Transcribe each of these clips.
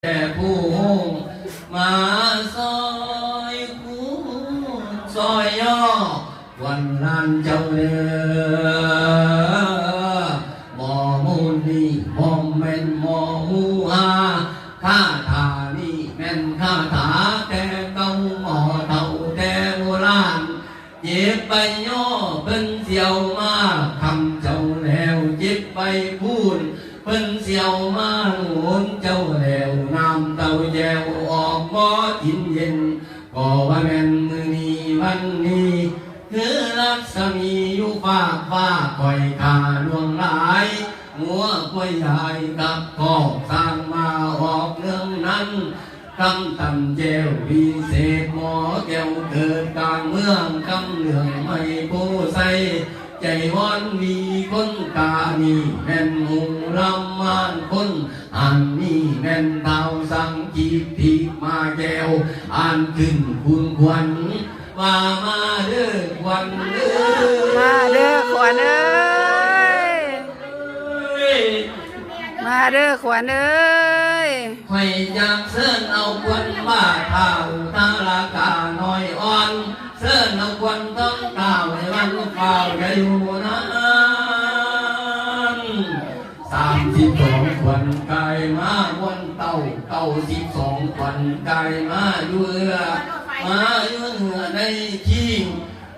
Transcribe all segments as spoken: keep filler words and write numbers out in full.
แต่ผู้มาซอยคู่ซอยย่อวันลานเจ้าเด้อ หมอมูนี่บ่แม่นหมอฮูฮา คาถานี่แม่นคาถาแต่เก่าหมอเฒ่าแต่โบราณ เจ็บใบย่อเพิ่นเสียวมาคำเจ้าแล้ว เจ็บใบพูนเพิ่นเสียวมาหนุนเจ้าแล้ว น้ำเต้าแจ่วออกบ่กินเย็น ก็ว่าแม่นมื้อนี้วันนี้ คือรัศมีอยู่ฟากฟ้า คอยข้าดวงหลาย งัวควายยายกับคอกสร้างมาออกเรื่องนั้น คำตำแจ่ววิเศษหมอแก้วเกิดกลางเมือง คำเหลืองไม่ผู้ใส่ ใจฮ้อนมีคนกานี่แม่นหงลำมานคน อันนี้แม่นดาวสังกิติมาแก้ว อ่านขึ้นคุณขวัญ ว่ามาเด้อขวัญเด้อ มาเด้อขวัญเอ้ย มาเด้อขวัญเอ้ย ข่อยอยากเชิญเอาขวัญมาเฒ่าทาราคาน้อยอ่อน เชิญเอาขวัญต้องกล่าวให้วันเฝ้าอย่าอยู่นาน สามสิบสองขวัญกายมาวันเต้า เก้าสิบสองขวัญกายมาอยู่เอือ มาอยู่เหนือในคิง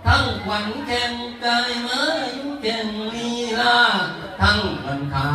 ทั้งขวัญแข่งกายมาอยู่แข่งลีลา ทั้งขวัญขา